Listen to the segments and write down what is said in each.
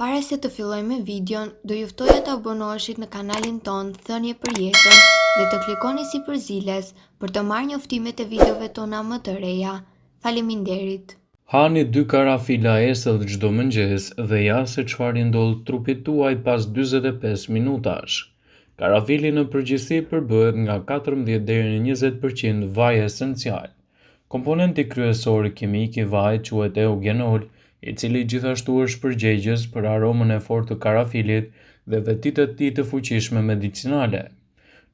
Para se të fillojmë me videon, do ju ftoja të abonoheshit në kanalin tonë Thënie për Jetën dhe të klikoni sipër ziles për të marrë njoftimet e videove tona më të reja. Faleminderit! Hani dy karafila esëll çdo mëngjes dhe ja se çfarë i ndodh trupit tuaj pas 45 minutash. Karafili në përgjithësi përbëhet nga 14 deri në 20 për qind vaj esencial. Komponenti kryesor kimik i vajit quhet eugenol, i cili gjithashtu është përgjegjës për aromën e fortë të karafilit dhe vetitë e tij të fuqishme medicinale.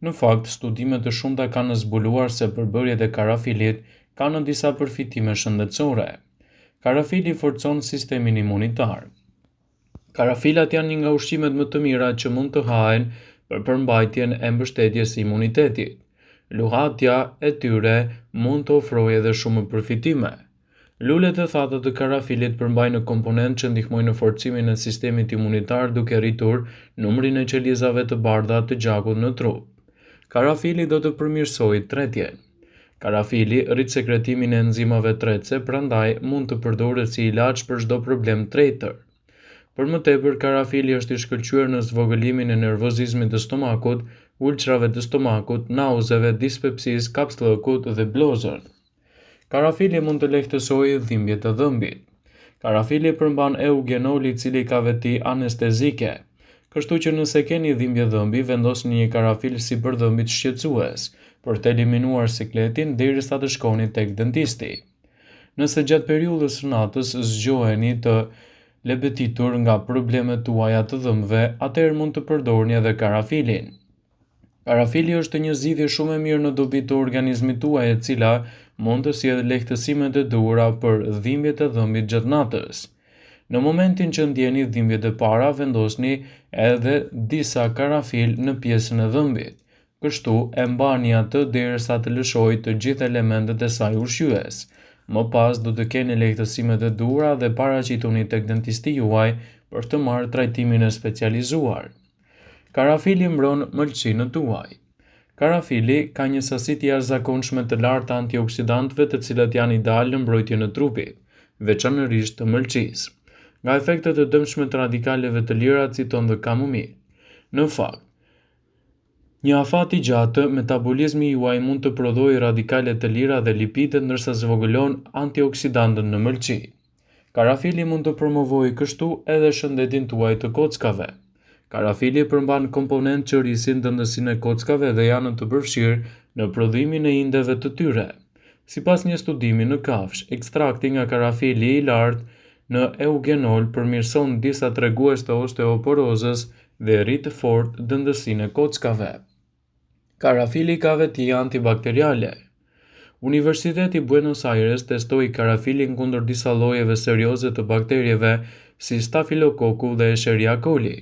Në fakt, studime të shumta kanë zbuluar se përbërjet e karafilit kanë disa përfitime shëndetësore. Karafili forcon sistemin imunitar. Karafilat janë një nga ushqimet më të mira që mund të hahen për përmbajtjen e mbështetjes së imunitetit. Luhatja e tyre mund të ofrojë edhe shumë përfitime. Lulet e thata të karafilit përmbajnë komponentë që ndihmojnë në forcimin e sistemit imunitar duke rritur numrin e qelizave të bardha të gjakut në trup. Karafili do të përmirësojë tretjen. Karafili rrit sekretimin e enzimave tretëse, prandaj mund të përdoret si ilaç për çdo problem tretër. Për më tepër, karafili është i shkëlqyer në zvogëlimin e nervozizmit të stomakut, ulçrave të stomakut, nauzeve, dispepsisë, kapsllëkut dhe blozën. Karafili mund të lehtësojë dhimbjet e dhëmbit. Karafili përmban eugenol i cili ka veti anestezike. Kështu që nëse keni dhimbje dhëmbi, vendosni një karafil sipër dhëmbit shqetësues, për të eliminuar sikletin derisa të shkoni tek dentisti. Nëse gjatë periudhës së natës zgjoheni të lebetitur nga problemet tuaja të dhëmbëve, atëherë mund të përdorni edhe karafilin. Karafili është një zgjidhje shumë e mirë në dobi të organizmit tuaj e cila mund të sjellë lehtësimet e duhura për dhimbjet e dhëmbit gjatë natës. Në momentin që ndjeni dhimbjet e para, vendosni edhe disa karafil në pjesën e dhëmbit. Kështu, e mbani atë derisa të lëshojë të gjithë elementët e saj ushqyes. Më pas do të keni lehtësimet e duhura dhe paraqituni tek dentisti juaj për të marrë trajtimin e specializuar. Karafili mbron mëlçinë tuaj. Karafili ka një sasi të jashtëzakonshme të lartë të antioksidantëve të cilët janë idealë në mbrojtjen e trupit, veçanërisht të mëlçisë, nga efektet e dëmshme të radikaleve të lira, citon The Chamomile. Në fakt, një afat i gjatë, metabolizmi juaj mund të prodhojë radikale të lira dhe lipide ndërsa zvogëlon antioksidantët në mëlçi. Karafili mund të promovojë kështu edhe shëndetin tuaj të kockave. Karafili përmban komponentë që rrisin dendësinë e kockave dhe janë të përfshirë në prodhimin e indeve të tyre. Sipas një studimi në kafshë, ekstrakti nga karafili i lartë në eugenol përmirëson disa tregues të osteoporozës dhe rrit fort dendësinë e kockave. Karafili ka veti antibakteriale. Universiteti i Buenos Aires testoi karafilin kundër disa llojeve serioze të bakterieve si stafilokoku dhe Escherichia coli.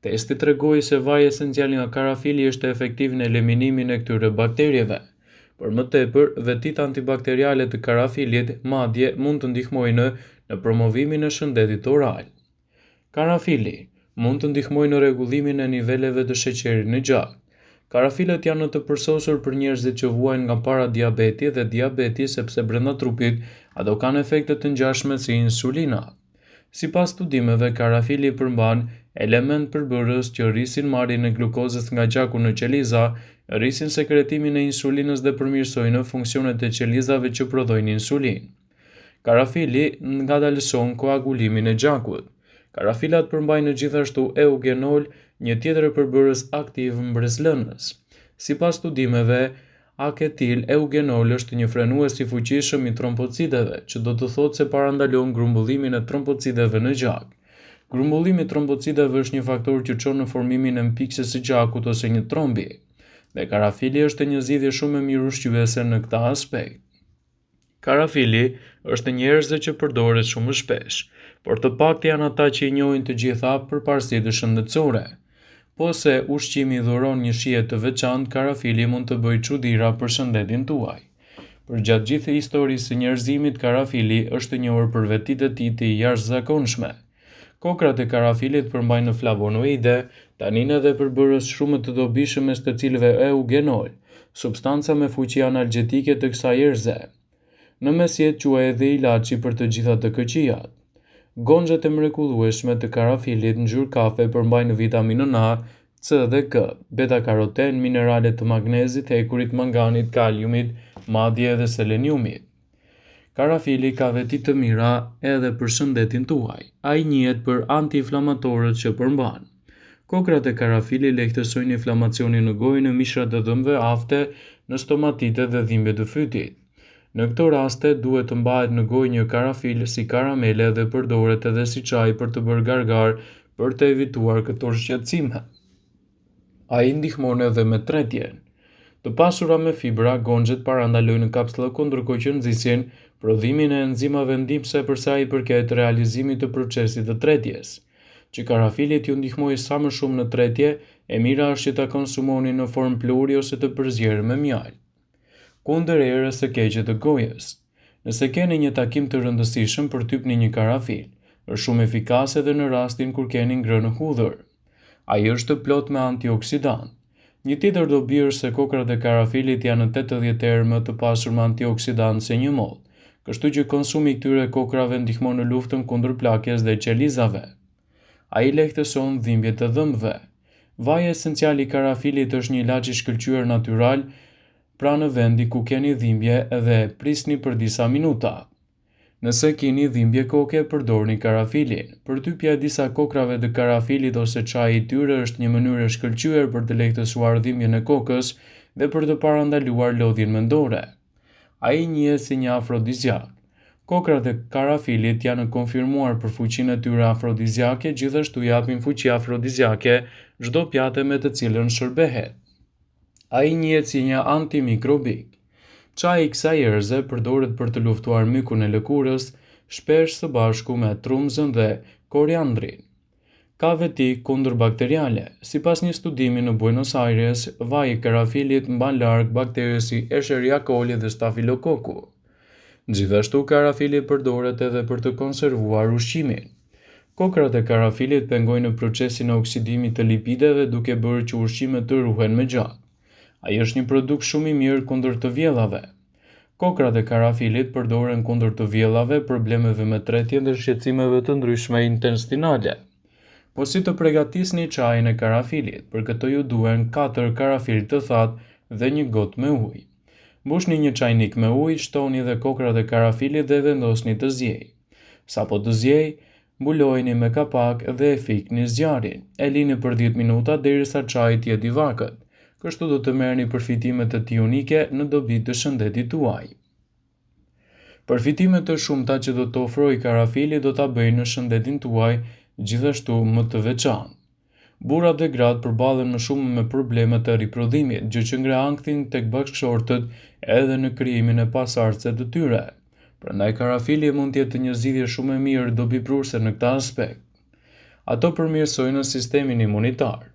Testi tregoi se vaji esencial nga karafili ishte efektiv në eliminimin e këtyre bakterieve. Për më tepër, vetitë antibakteriale të karafilit madje mund të ndihmojnë në promovimin e shëndetit oral. Karafili mund të ndihmojë në rregullimin e niveleve të sheqerit në gjak. Karafilët janë të përsosur për njerëzit që vuajnë nga paradiabeti dhe diabeti sepse brenda trupit ato kanë efekte të ngjashme si insulina. Sipas studimeve, karafili përmban elementë përbërës që rrisin marrjen e glukozës nga gjaku në qeliza, rrisin sekretimin e insulinës dhe përmirësojnë funksionet e qelizave që prodhojnë insulinë. Karafili ngadalëson koagulimin e gjakut. Karafilat përmbajnë gjithashtu eugenol, një tjetër përbërës aktiv mbresëlënës. Sipas studimeve, acetil eugenol është një frenues i fuqishëm i trombocideve, që do të thotë se parandalon grumbullimin e trombocideve në gjak. Grumbullimi i trombocideve është një faktor që çon në formimin e mpiksjes së gjakut ose një trombi. Dhe karafili është një zgjidhje shumë e mirë ushqyese në këtë aspekt. Karafili është një erëze që përdoret shumë shpesh, por të paktë janë ata që i njohin të gjitha përparësitë shëndetësore. Po se ushqimi dhuron një shije të veçantë, karafili mund të bëjë çudira për shëndetin tuaj. Përgjatë gjithë historisë së njerëzimit, karafili është njohur për vetitë e tij të jashtëzakonshme. Kokrrat e karafilit përmbajnë flavonoide, tanine dhe përbërës shumë të dobishëm mes të cilëve eugenol, substanca me fuqi analgjetike të kësaj erëze. Në mesjetë quhej edhe ilaçi për të gjitha të këqijat. Gonxhet e mrekullueshme të karafilit ngjyrë kafe përmbajnë vitaminën A, C dhe K, beta-karoten, minerale të magnezit, hekurit, manganit, kaliumit, madje edhe seleniumit. Karafili ka veti të mira edhe për shëndetin tuaj. Ai njihet për antiinflamatorët që përmban. Kokrrat e karafilit lehtësojnë inflamacionin në gojë, në mishrat e dhëmbëve, afte, në stomatite dhe dhimbje të fytit. Në këto raste duhet të mbahet në gojë një karafil si karamele dhe përdoret edhe si çaj për të bërë gargarë për të evituar këto shqetësime. Ai ndihmon edhe me tretjen. Të pasura me fibra, gonxhet parandalojnë kapsllëkun ndërkohë që nxisin prodhimin e enzimave ndihmëse për sa i përket realizimit të procesit të tretjes. Që karafili t'ju ndihmojë sa më shumë në tretje, e mira është që ta konsumoni në formë pluhuri ose të përzierë me mjaltë. Kundër erës së keqe të gojës. Nëse keni një takim të rëndësishëm, përtypni një karafil. Është shumë efikas edhe në rastin kur keni ngrënë hudhër. Ai është plot me antioksidantë. Një tjetër dobi është se kokrrat e karafilit janë 80 herë më të pasur me antioksidantë se një mollë, kështu që konsumi i këtyre kokrrave ndihmon në luftën kundër plakjes dhe qelizave. Ai lehtëson dhimbjet e dhëmbëve. Vaji esencial i karafilit është një ilaç i shkëlqyer natyral pranë vendit ku keni dhimbje dhe prisni për disa minuta. Nëse keni dhimbje koke, përdorni karafilin. Përtypja e disa kokrrave të karafilit ose çaji i tyre është një mënyrë e shkëlqyer për të lehtësuar dhimbjen e kokës dhe për të parandaluar lodhjen mendore. Ai njihet si një afrodiziak. Kokrrat e karafilit janë konfirmuar për fuqinë e tyre afrodiziake, gjithashtu japin fuqi afrodiziake çdo pjate me të cilën shërbehet. Ai njihet si një antimikrobik. Çaji i kësaj erëze përdoret për të luftuar mykun e lëkurës, shpesh së bashku me trumzën dhe koriandrin. Ka veti kundërbakteriale. Sipas një studimi në Buenos Aires, vaji i karafilit mban larg baktere si Escherichia coli dhe Stafilokoku. Gjithashtu karafili përdoret edhe për të konservuar ushqimin. Kokrrat e karafilit pengojnë procesin e oksidimit të lipideve duke bërë që ushqimet të ruhen më gjatë. Ai është një produkt shumë i mirë kundër të vjellave. Kokrrat e karafilit përdoren kundër të vjellave, problemeve me tretjen dhe shqetësimeve të ndryshme intestinale. Po si të pregatisni çajin e karafilit? Për këtë ju duhen 4 karafil të thatë dhe një gotë me ujë. Mbushni një çajnik me ujë, shtoni dhe kokrrat e karafilit dhe vendosni të ziejë. Sapo të ziejë, mbulojeni me kapak dhe e fikni zjarrin. E lini për 10 minuta derisa çaji të jetë i vakët. Kështu do të merrni përfitimet e tij unike në dobi të shëndetit tuaj. Përfitimet e shumta që do të ofrojë karafili do ta bëjnë shëndetin tuaj gjithashtu më të veçantë. Burrat dhe gratë përballen më shumë me problemet e riprodhimit, gjë që ngre ankthin tek bashkëshortët edhe në krijimin e pasardhësve të tyre. Prandaj karafili mund të jetë një zgjidhje shumë e mirë dobiprurëse në këtë aspekt. Ato përmirësojnë sistemin imunitar.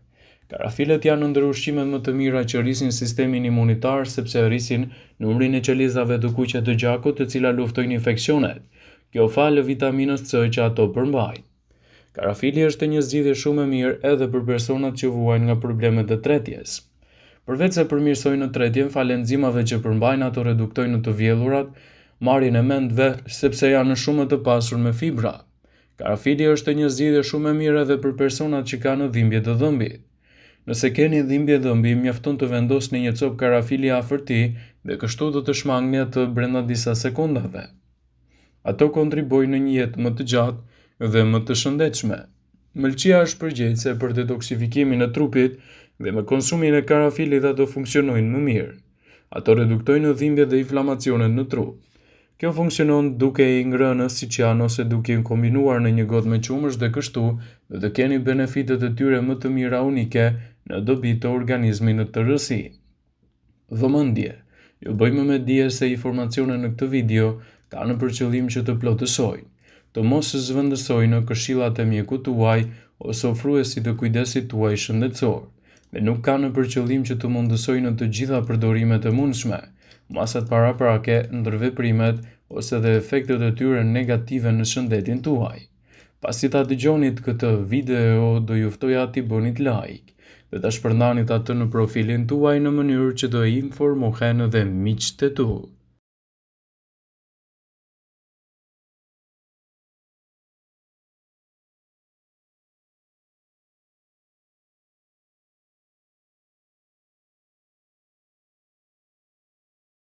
Karafilet janë ndër ushqimet më të mira që rrisin sistemin imunitar sepse rrisin numrin e qelizave të kuqe të gjakut të cilat luftojnë infeksionet. Kjo falë vitaminës C që ato përmbajnë. Karafili është një zgjidhje shumë e mirë edhe për personat që vuajnë nga problemet e tretjes. Përveç se përmirësojnë tretjen, falë enzimave që përmbajnë ato reduktojnë të vjellurat, marrjen e mendve, sepse janë shumë të pasur me fibra. Karafili është një zgjidhje shumë e mirë edhe për personat që kanë dhimbje të dhëmbit. Nëse keni dhimbje dhëmbi, mjafton të vendosni një copë karafili afër tij dhe kështu do të shmangni atë brenda disa sekondave. Ato kontribuojnë në një jetë më të gjatë dhe më të shëndetshme. Mëlçia është përgjegjëse për detoksifikimin e trupit dhe me konsumin e karafilit ato funksionojnë më mirë. Ato reduktojnë dhimbjet dhe inflamacionet në trup. Kjo funksionon duke i ngrënë siç janë ose duke i kombinuar në një gotë me qumësht dhe kështu do të keni benefitet e tyre më të mira unike në dobi të organizmit në tërësi. Vëmendje! Ju bëjmë me dije se informacionet në këtë video kanë për qëllim që të plotësojnë, të mos zëvendësojnë këshillat e mjekut tuaj ose ofruesit të kujdesit tuaj shëndetësor dhe nuk kanë për qëllim që të mundësojnë të gjitha përdorimet e mundshme, masat paraprake, ndërveprimet ose dhe efektet e tyre negative në shëndetin tuaj. Pasi ta dëgjonit këtë video, do ju ftoja t'i bënit like dhe ta shpërndanit atë në profilin tuaj në mënyrë që të informohen dhe miqtë e tu.